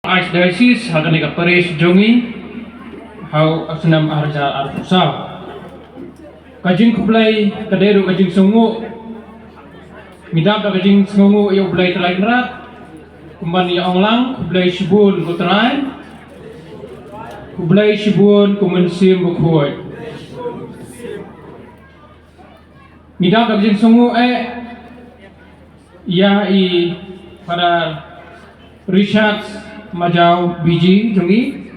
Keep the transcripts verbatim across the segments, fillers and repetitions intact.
Archdiocese ha kane ka parish jong ngi ha u snem ar hajar arphew saw. Ka jingkhublei ka dei ruh ka jingsngewnguh. Ngi dap da ka jingsngewnguh ïa U Blei Trai Kynrad. Kumban ïa ong lang, khublei shibun ko Trai. Khublei shibun ko Mynsiem Bakhuid. Ngi dap da ka jingsngewnguh eh ïa i Father Richard Majaw B G jong ngi,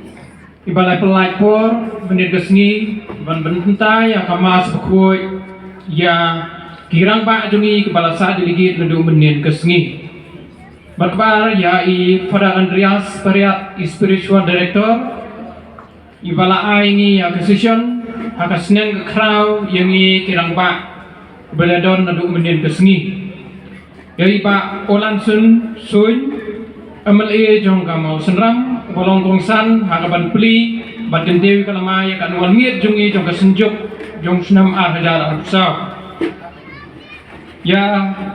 iba la pynlait por mynnin ka sngi ban pynbynta ïa ka Mass bakhuid ïa ki rangbah jong ngi kiba la sah delegate naduh mynnin ka sngi. Bad kaba ar ïa i Father Andreas Pariat, i Spiritual Director, iba la ai ngi ïa ka session ha ka sneng ka khraw ïa ngi ki rangbah ba la don naduh mynnin ka sngi. Ïa i Bah Olansun Suin, M L A jong ka Mawsynram, ba long kongsan ha ka ban plie bad kyntiew ka lama ïa ka annual meet jong ngi jong ka Synjuk jong snem ar hajar arphew saw. Ïa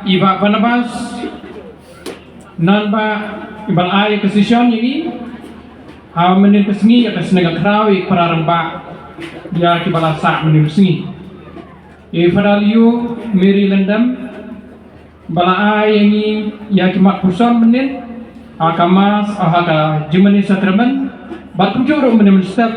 i Bah Barnabas Nanbah, iba la ai ka session ïa ngi ha mynnin ka sngi ïa ka sneng ka khraw ïa ki para rangbah ïa kiba la sah mynnin ka sngi. Ïa i Father Leo Mary Lyndon, ba la ai ïa ngi ïa ki mat puson mynnin ha ka Mass, ha ka jingmane sakramen, bad kumjuh ruh mynnin mynstep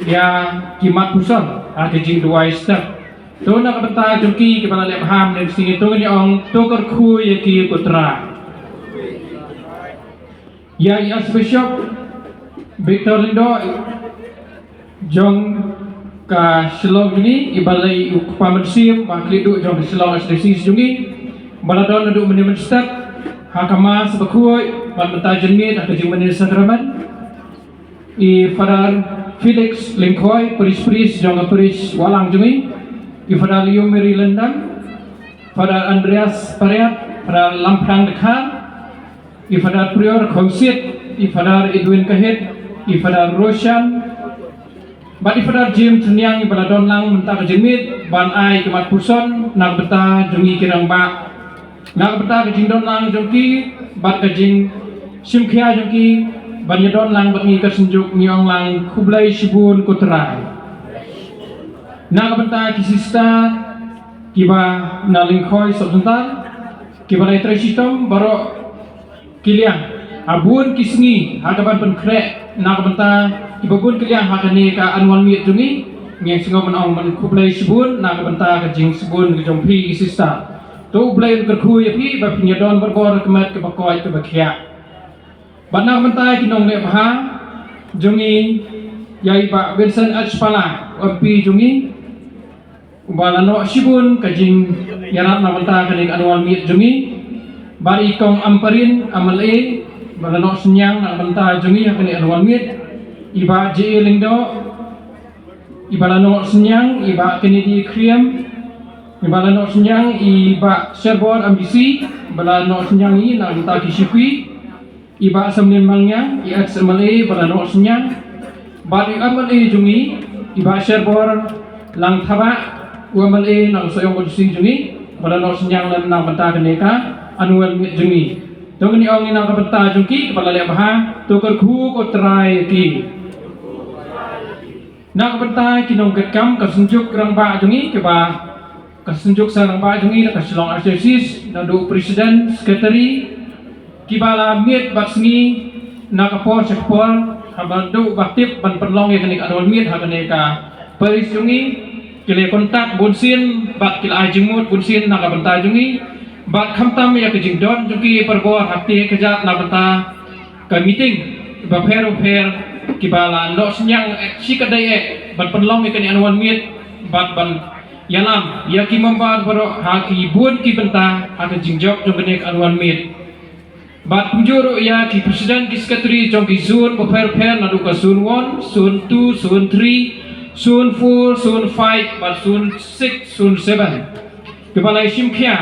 ïa ki mat puson ha ka jingduwai step. To na ka bynta jong ki kiba la leh bha mynnin ka sngi, to ngin ong to kyrkhu ïa ki ko Trai. Ïa i Archbishop Victor Lyngdoh jong ka Shillong jong ngi, iba la i u kpa mynsiem ba khlieh duh jong ka Shillong Archdiocese jong ngi, ba la don naduh mynnin mynstep ha ka Mass bakhuid bad mynta jingmane ha ka jingmane sakramen. I Father Felix Lyngkhoi, Parish Priest jong ka Parish Wahlang jong ngi, i Father Leo Mary Lyndon, Father Andreas Pariat, Father Lamphrang Dkhar, i Father Prior Khongsit, i Father Edwin Kahit, i Father Roshan, bad i Father James Tyrniang, iba la don lang mynta ka jingmane ban ai ki mat puson na ka bynta jong ngi ki rangbah. Na ka bynta ka jingdon lang jong ki bad ka jingshimkhia jong ki ban ïadon lang bad ngi ka Synjuk, ngi ong lang khublei shibun ko Trai. Na ka bynta ki sister kiba na Lyngkhoi Sub Center, kiba la ïatrei shitom baroh ki liang ha bun ki sngi ha ka ban pynkhreh na ka bynta kiba bun ki liang ha kane ka annual meet jong ngi. Ngi sngewbha ban ong ban khublei shibun na ka bynta ka jingsbun ka jong phi ki sister. To U Blei un kyrkhu ïa phi ba phin ïadon barabor ka met kaba koit kaba khiah. Bad na ka bynta ki nongleh bha jong ngi, ïa i Bah Vincent H Pala, u M P jong ngi, uba la noh shibun ka jingïarap na ka bynta kane ka annual meet jong ngi. Bad i Kong Ampareen, M L A, ba la noh synñiang na ka bynta jong ngi ha kane ka annual meet. I Bah J A Lyngdoh, iba la noh synñiang, i Bah Kennedy Khyriem, iba la noh synñiang, i Bah Sherbor M D C, iba la noh synñiang ïa ngi na ka bynta ki shakri, i Bah Samlin Mangia, i ex M L A, iba la noh synñiang, bad i M L A jong ngi, i Bah Sherbor Langthabah, u M L A na ka Sohiong Constituency jong ngi, iba la noh synñiang lem na ka bynta kane ka annual meet jong ngi. To ngin ong ngi na ka bynta jong ki kiba la leh bha, to kyrkhu ko Trai ïa ki. Na ka bynta ki nongkitkam ka Synjuk Rangbah jong ngi kiba, ka Synjuk Seng Rangbah jong ngi na ka Shillong Archdiocese, naduh President, Secretary, kiba la miet bad sngi na ka por sha ka por, haba duh ba tip ban pynlong ïa kane ka annual meet ha kane ka parish jong ngi, ki la contact bunsien bad ki la ai jingmut bunsien na ka bynta jong ngi, bad khamtam ïa ka jingdon jong ki parabor hapdeng ka jait na ka bynta ka meeting bapher bapher kiba la noh synñiang, eh, shi katdei, eh, ban pynlong ïa kane annual meet bad ban ïalam ïa ki member baroh ha ki bun ki bynta ha ka jingjop jong kane ka annual meet. Bad kumjuh ruh ïa ki president ki secretary jong ki zone bapher bapher naduh ka zone one, zone two, zone three, zone four, zone five bad zone six, zone seven. Kiba la shimkhia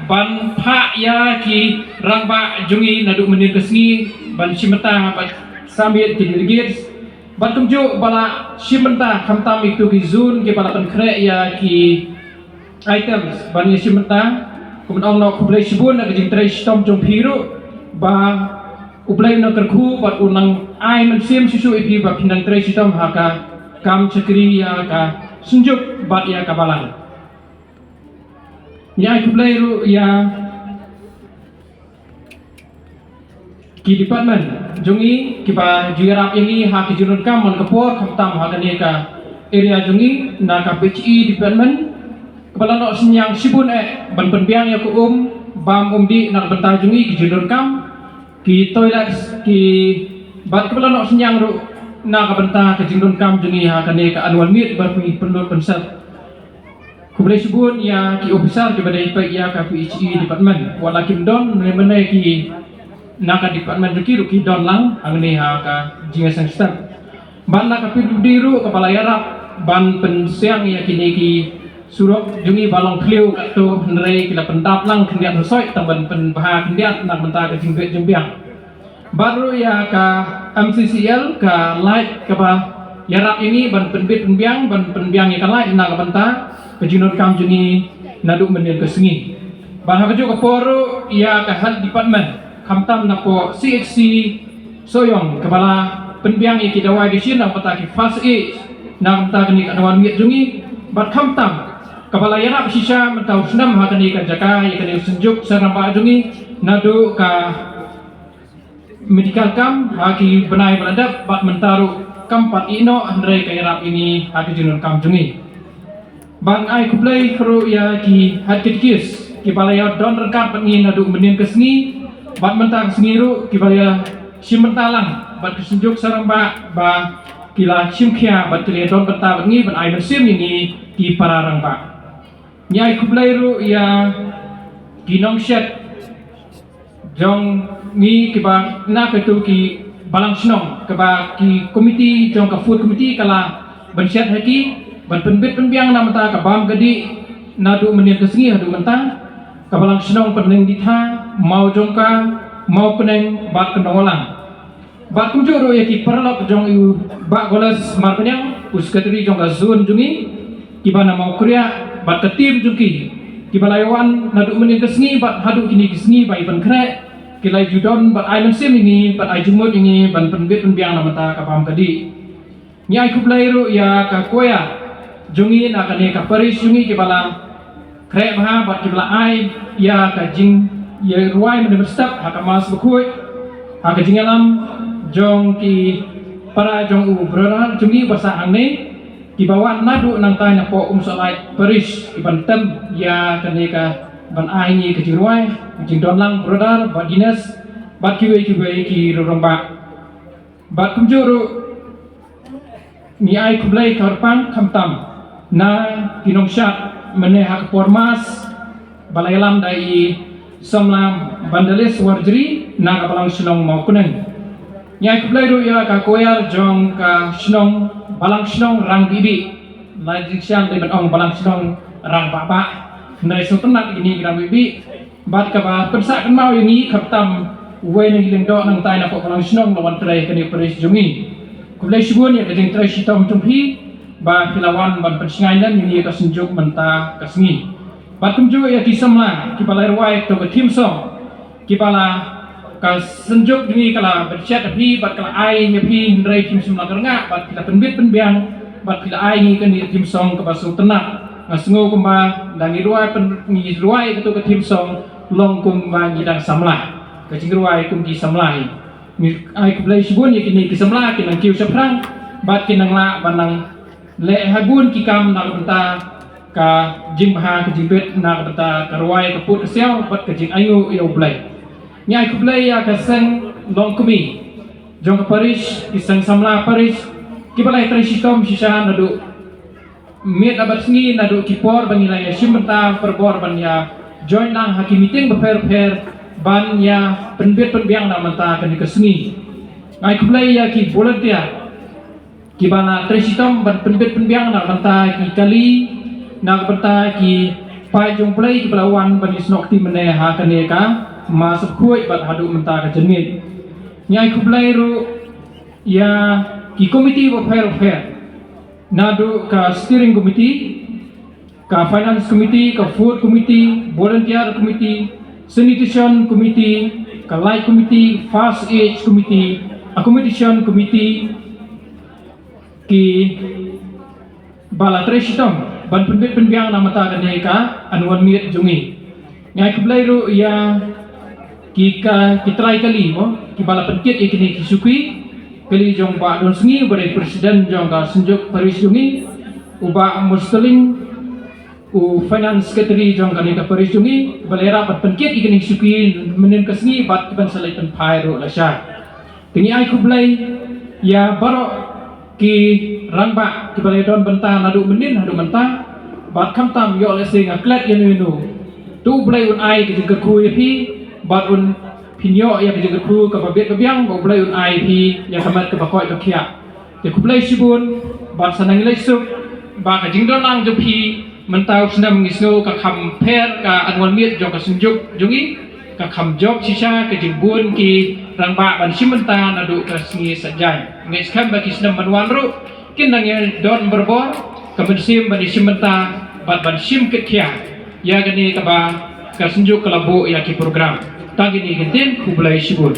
ban phah ïa ki rangbah jong ngi naduh mynnin ka sngi ban shim bynta bad submit ki delegates. Bad kumjuh ba la shim bynta khamtam ïa kito ki zone kiba la pynkhreh ïa ki items ban ïa shim bynta. Kumno ong noh khublei shibun na ka jingtrei shitom jong phi ruh ba U Blei u nang kyrkhu bad u nang ai mynsiem shisha ïa phi ba phin nang trei shitom ha ka kam shakri ïa ka synjuk bad ïa ka balang. Ngi ai khublei ruh ïa ki department jong ngi kiba ju ïarap ïa ngi ha ki jingdonkam man ka por, khamtam ha kane ka area jong ngi na ka P H E department, kaba la noh synñiang shibun eh ban pynbiang ïa ka um bam um dih na ka bynta jong ngi, ki jingdonkam, ki toilets, ki bad kaba la noh synñiang ruh na ka bynta ka jingdonkam jong ngi ha kane ka annual meet ba phi pynlut pynset. Khublei shibun ïa ki officer kiba dei peit ïa ka P H E department. Wat la kim don mynne mynne ki na ka department jong ki ruh ki don lang hangne ha ka jingïaseng step. Bad na ka P W D ruh kaba la ïarap ban pynsiang ïa kine ki surok jong ngi ba long thliew katto, hynrei ki la pyndap lang khyndiat hynrei tang ban pynbha khyndiat na ka bynta ka jingbit jingbiang. Bad ruh ïa ka M C C L, ka light kaba ïarap ïa ngi ban pynbit pynbiang, ban pynbiang ïa ka light na ka bynta ka jingdonkam jong ngi naduh mynnin ka sngi. Bad ha kajuh ka por ruh ïa ka health department, khamtam napoh C H C Sohiong, kaba la pynbiang ïa ki dawai dashin na ka bynta ki first aid na ka bynta kane ka annual meet jong ngi. Bad khamtam kaba la ïarap shisha mynta u snem ha kane ka jaka, ïa kane ka synjuk seng rangbah jong ngi, naduh ka medical camp ha ki bnai ba la dep bad mynta ruh kam pat ïehnoh, hynrei ka ïarap ïa ngi ha ki jingdonkam jong ngi. Bad ai khublei ruh ïa ki head katekist kiba la ïadon ryngkat bad ngi naduh mynnin ka sngi bad mynta ka sngi ruh, kiba la ïashim bynta lang bad ka synjuk seng rangbah ba ki la shim khia bad ki la ïadon bynta bad ngi ban ai mynsiem ïa ngi ki para rangbah. Ngi ai khublei ruh ïa ki nongshet jong ngi kiba na katu ki balang shnong, kaba ki komiti jong ka food committee ka la ban shet ha ki ban pynbit pynbiang na ka bynta ka bam ka dih naduh mynnin ka sngi haduh mynta, ka balang shnong Pyndengbthah, Mawjongka, Mawkneng bad Kyndonglang. Bad kumjuh ruh ïa ki paralok jong u Bah Goles Marbaniang, u secretary jong ka zone jong ngi, kiba na Mawkriah bad ka team jong ki, kiba la ïawan naduh mynnin ka sngi bad haduh kine ki sngi ba i pynkhreh, ki la ju don bad ai mynsiem ïa ngi bad ai jingmut ïa ngi ban pynbit pynbiang na ka bynta ka bam ka dih. Ngi ai khublei ruh ïa ka choir jong ngi na kane ka parish jong ngi, kiba la khreh bha bad kiba la ai ïa ka jingïarwai mynne mynstep ha ka Mass Bakhuid ha ka jingïalam jong ki para jong u brother jong ngi ba sah hangne, kiba wan naduh nangta napoh Umsohlait parish, kiban tem ïa kane ka ban ai ngi ka jingrwai, ka jingdonlang brother bad Guinness bad kiwei kiwei ki rangbah. Bad kumjuh ruh ngi ai khublei kyrpang khamtam na ki nongshad mynne ha ka por Mass ba la ïalam da i samla Bandalis Warjri na ka balang shnong Mawkneng. Ngi ai khublei ruh ïa ka choir jong ka shnong, balang shnong Rangbihbih. La jingshem dei ban ong balang shnong Rangbahbah, hynrei sngewtynnat ïa kine ki Rangbihbih. Bad kaba pynsah kynmaw ïa ngi khamtam uwei na ki lyngdoh nangta napoh balang shnong la wan trei kane parish jong ngi. Khublei shibun ïa ka jingtrei shitom jong phi ba phi la wan ban pynshngaiñ ïa ngi ïa ka synjuk mynta ka sngi. Bad kumjuh ïa ki samla kiba la rwai kato ka theme song, kiba la ka synjuk jong ngi ka la ban shet ïa phi bad ka la ai ïa phi, hynrei phim shym la kyrngah bad phi la pynbit pynbiang bad phi la ai ngi kane ka theme song kaba sngewtynnat. Nga sngew kumba da ngi rwai pyn-, ngi rwai kato ka theme song long kumba ngi dang samla, ka jingrwai kum ki samla hi. Ngi ai khublei shibun ïa kine ki samla, ki nang kiew shaphrang bad ki nang lah ban nang leh ha bun ki kam na ka bynta ka jingbha ka jingbit, na ka bynta ka rwai ka pud ka siaw bad ka jingainguh ïa U Blei. Ngi ai khublei ïa ka seng longkmie jong ka parish, ki seng samla parish, kiba la ïatrei shitom shisha naduh miet bad sngi, naduh ki por ba ngi la ïashim bynta, por ban ïa join lang ha ki meeting bapher bapher ban ïa pynbit pynbiang na ka bynta kane ka sngi. Ngi ai khublei ïa ki volunteer kiba la trei shitom ban pynbit pynbiang na ka bynta ki kali, na ka bynta ki paid jong U Blei kiba la wan ban ïasnoh kti mynne ha kane ka Mass Bakhuid bad haduh mynta ka janmiet. Ngi ai khublei ruh ïa ki komiti bapher bapher, naduh ka steering committee, ka finance committee, ka food committee, volunteer committee, sanitation committee, ka Light Committee, First Age Committee, Accommodation Committee, ki ba la trei shitom ban pynbit pynbiang na bynta kane ka annual meet jong ngi. Nga ai khublei ruh ïa ki ka, ki trai kali mo, ki ba la pynkit ïa kine ki suki, kali jong Bah Donsngi, ba dei president jong ka Synjuk Parish jong ngi, u Bah Mustalin, u Finance Secretary jong kane ka Parish jong ngi, ba la ïarap ban pynkit ïa kine ki suki mynnin ka sngi, bad ki ban sa leit pynphai ruh lashai. Te ngi ai khublei ïa baroh ki rangbah ki ba la don bynta naduh mynnin haduh mynta, bad khamtam ïoh lehse nga klet ïano ïano, to U Blei un ai ka jingkyrkhu ïa phi, bad un pynïoh ïa ka jingkyrkhu kaba bit ba biang, ba U Blei un ai ïa phi ïa ka met kaba koit ba khiah. Te khublei shibun, bad sa nang leit suk ba ka jingdon lang jong phi mynta u snem, ngi sngew ka kham pher ka annual meet jong ka Synjuk jong ngi, ka kham jop shisha, ka jingbun ki rangbah ban shim bynta naduh ka sngi Saitjaiñ. Ngeit skhem ba ki snem ban wan ruh kin nang ïa don barabor ka mynsiem ban ïa shim bynta bad ban shim kit khia ïa kane kaba ka Synjuk ka la buh ïa ki program. Tang kine ki ktien, khublei shibun.